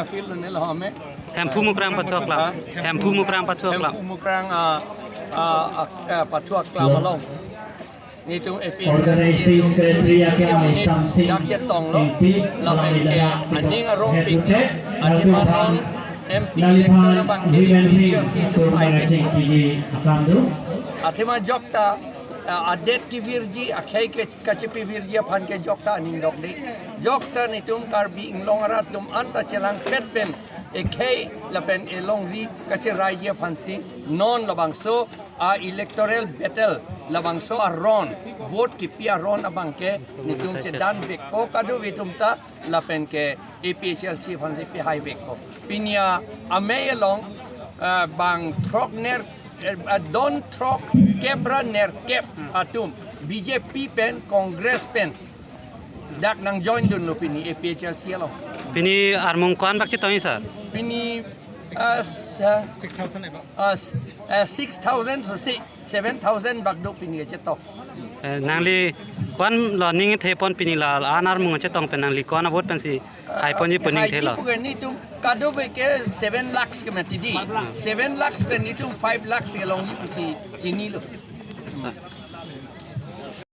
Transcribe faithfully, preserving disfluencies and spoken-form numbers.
Field ne lo hame. Hemphu Mukrang pathu aklam. Hemphu Mukrang pathu aklam. Hemphu Mukrang, ah, ah, ah, ah, pathu aklam along. Nitum A P H L C organizing secretary ake Amei Samsing dak chetong lo. M P, lapen ke aning arong pik. Athema non M P election abang ke A P H L C atum pai pik. Athema jokta, ah, adet kevirji, akhei ke kachepi virji aphan ke jokta aning dokde. Jokta nitum Karbi Anglong arat atum anta chelangpet pen ekhei lapen elongri kacheraiji aphansi non labangso a-electoral battle, labangso aron, vote kipi aron abang ke nitum chedan vekpo kadokave atum ta, lapen ke A P H L C aphansi pehai vekpo. Pini a-amei along, ah, bang throk ner, eh, ah, don throk kep ra nerkep atum B J P pen, Congress pen dak nangjoindunlo pini A P H L C along. Pini armung ko-an bak chetongji, sir? Pini, ah, s-, ah, six thousand above. Ah, s-, ah, six thousand so si seven thousand bak do pini chetong. Eh, nangli ko-an lo ning thepon pini la an armung chetong pen nangli ko-an avote pensi haiponji pu ning thelo? Haiponji pu ke nitum kadokave ke seven lakhs ke mati di. Five lakhs. Seven lakhs pen nitum five lakhs kelongji pusi chinilo.